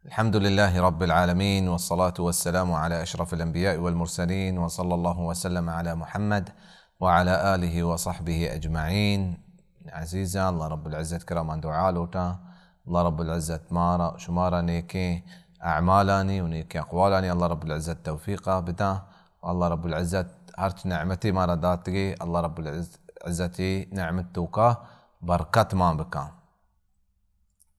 الحمد لله رب العالمين، والصلاة والسلام على أشرف الأنبياء والمرسلين، وصلى الله وسلم على محمد وعلى آله وصحبه أجمعين. عزیزاں، اللہ رب العزت کرا من دعا لوٹاں، اللہ رب العزت مارا شمارا نیکیں اعمالانی و نیکیں اقوالانی اللہ رب العزت توفیقا بداں. اللہ رب العزت ہرچ نعمتی مارا داتگی، اللہ رب العزت نعمت توکا برکت ما بکاں.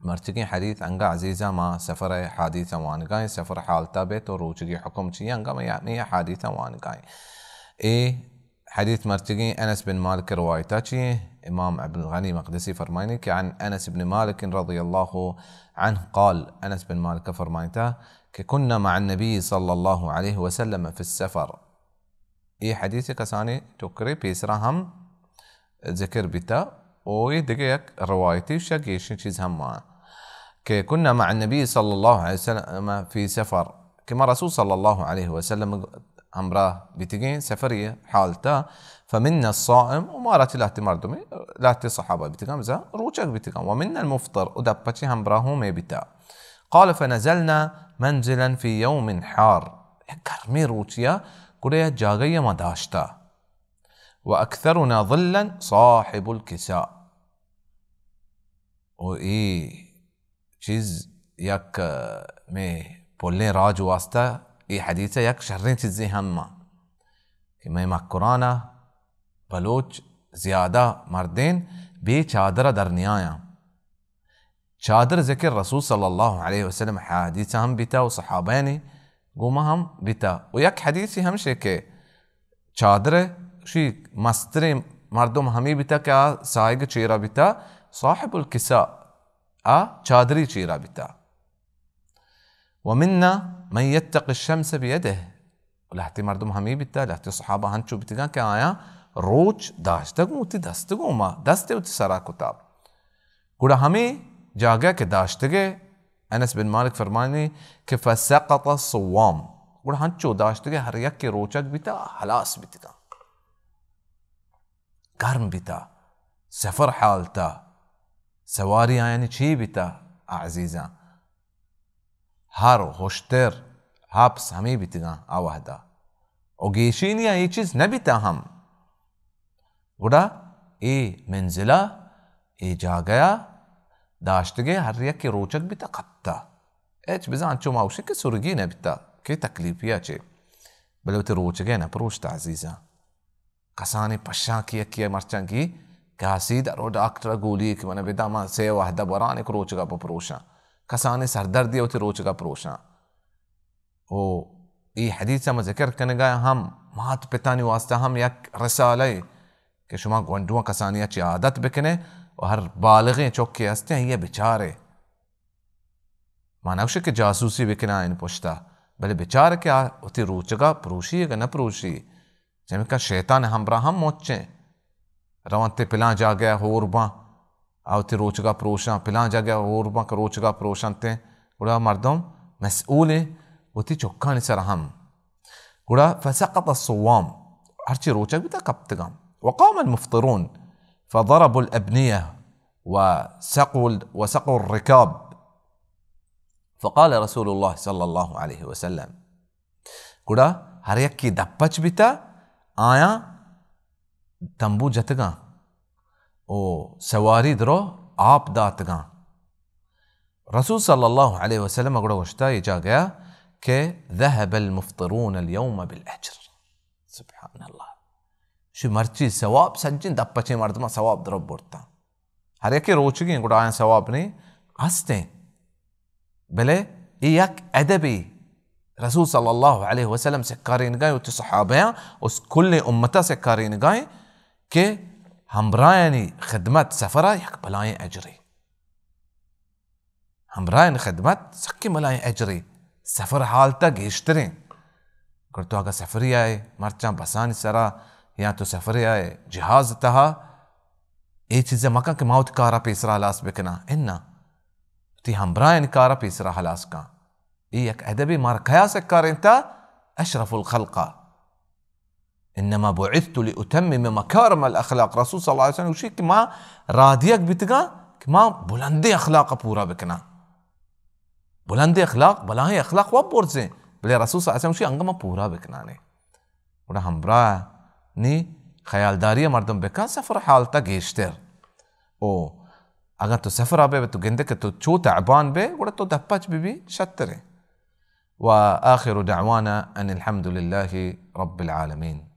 مرچگیں حدیث انگا عزیزاں، ما سفر حادیث وانگائیں، سفر حالتا بیت و روچگی حکم چی انگا ما یا حادیث وانگائیں. اے حدیث مرچگیں انس بن مالک روایتا چی، امام ابن غنی مقدسی فرمائنی کہ عن انس بن مالک رضی اللہ عنہ قال، انس بن مالک فرمائتا کہ كنا مع النبي صلى الله عليه وسلم في السفر. اے حدیث کسانی ٹکرے پیسرا ہم ذکر بیتا، او اے دگہ یک روایتی شہ گیشیں چیز ہم مان کہ كنا مع النبي صلى الله عليه وسلم في سفر، کہ ما رسول صلی اللہ علیہ وسلم ہمراہ بیتگیں سفری حالتا، فمنا الصائم، و مارا چہ لہتے مردمے، لہتے صحابہ بیتگاں، بزاں روچگ بیتگاں، ومنا المفطر، و دپ چہ ہمراہوں میں بیتا. قال فنزلنا منزلا في يوم حار، یک گرمیں روچیا گڑا یک جاگہی ما داشتا، واكثرنا ظلا صاحب الكساء. و اے چیز یک، اہ، میں پلیں راج واسطہ اے حدیث یک شریں چیزیں ہم مان کہ میں مکرانا بلوچ زیادہ مردین بے چادر در نیایاں. چادر ذکر رسول صلی اللہ علیہ وسلم حدیث ہم بیتا و صحابیانی گوما ہم بیتا. و یک حدیثی ہم شے کہ چادر شی مستریں مردم ہمی بیتا کہ آ ساہگ چیرا بیتا، صاحب الکساء، آ چادری چیرا بیتا. ومنا من يتقي الشمس بيده، لہتے مردم ہمی بیتا، لہتے صحابہ ہنچو بیتگاں کہ آیاں روچ داشتگ وتی دست گوما، دست وتی سرا کتا. گڑا ہمے جاگہ کہ داشتگے، انس بن مالک فرمانی کہ فسقط الصوام، گڑا ہنچو داشتگے ہر یکے روچگ بیتا، ہلاس بیتگاں، گرم بیتا، سفر حالتا، سواری آیانی چی بیتا؟ عزیزاں، ہر ہشتر، ہپس ہمے بیتگاں آ وہدا. و گیشینیا اے چیز نہ بیتا ہم. گڑا اے منزلا، اے جاگہا داشتگے ہر یکے روچگ بیتا کپتا. ہچ بزاں انچو ما گوشیں کہ سرگی نہ بیتا، کہ تکلیفیا چے. بلے وتی روچگے نہ پروشتا عزیزاں. کسانیں پشانکی یکے ء مرچاں گی گاسی درو ڈاکٹر ء گولی کہ من بدا، من سے وہد ء بران یک روچگا بپروشاں. کسانیں سردردی ء وتی روچگا پروشاں. او اے حدیث ء ما ذکر کنگا ہم مات پتانی واسطہ ہم یک رسالہ ء کہ شما گونڈواں کسانی ء چہ عادت بکنے و ہر بالغیں چکے ہستیں آئی ء بچارے. ما نہ گوشیں کہ جاسوسی بکناں آیانی پشتا، بلے بچار کہ آ وتی روچگا پروشی یا نہ پروشی. چمیکا شیطان ہمراہ ہم مچیں. رونتے پلان جاگہ ہور باں، آ وتی روچگا پروشاں، پلان جاگہ ہور باں کہ روچگا پروشنتے. گڑا مردم مسئولیں وتی چکانی سر ہم. گڑا فسقط الصوام، ہرچی روچگ بیتا کپتگاں. وقام المفطرون فضربوا الأبنية وسقوا ال-، وسقوا الركاب. فقال رسول الله صلى الله عليه وسلم، گڑا ہر یکے دپچ بیتا، آیاں تمبو جتگاں و سواری درو آپ داتگاں. رسول صلی اللہ علیہ وسلم گڑا گوشتا اے جاگہا کہ ذهب المفطرون اليوم بالأجر. سبحان اللہ. شی مرچی ثواب سجیں دپ پچیں مردماں ثواب درو برتاں. ہر یکے روچگیں گڑا آیاں ثواب نہیں ہستیں. بلے اے یک ادبے رسول صلی اللہ علیہ وسلم سکارینگائیں وتی صحابیاں، اس کل امتا سکارینگائیں کہ ہمراہانی خدمت سفرا یک بلائیں اجرے. ہمراہانی خدمت سکیں بلائیں اجرے، سفر حالتا گیشتریں. گر تو اگہ سفری آئے مرچاں بسانی سرا یا تو سفری آئے جہاز تہا، اے چیزا مکن کہ ما وتی کارا پیسرا ہلاس بکناں. انا، وتی ہمراہانی کارا پیسرا ہلاس کن. اے یک ادبے مارا کیا سکارینتا؟ اشرف الخلقا. انما بعثت لاتمم مکارم الاخلاق. رسول صلی اللہ علیہ وسلم گوشی کہ ما رادیگ بیتگاں کہ ما بلندیں اخلاق پورا بکناں. بلند اخلاق، بلاہیں اخلاق و برزیں، بلے رسول صلی اللہ علیہ وسلم شی انگا ما پورا بکنانے۔ گڑا ہمراہ نی خیالداری مردم بکن، سفر حالتا گیشتر۔ او اگاں تو سفر بے، تو گندے کہ تو چو تعبان بے، گڑا تو دپچ بی بی شترے۔ و آخر دعوانا ان الحمد لله رب العالمین۔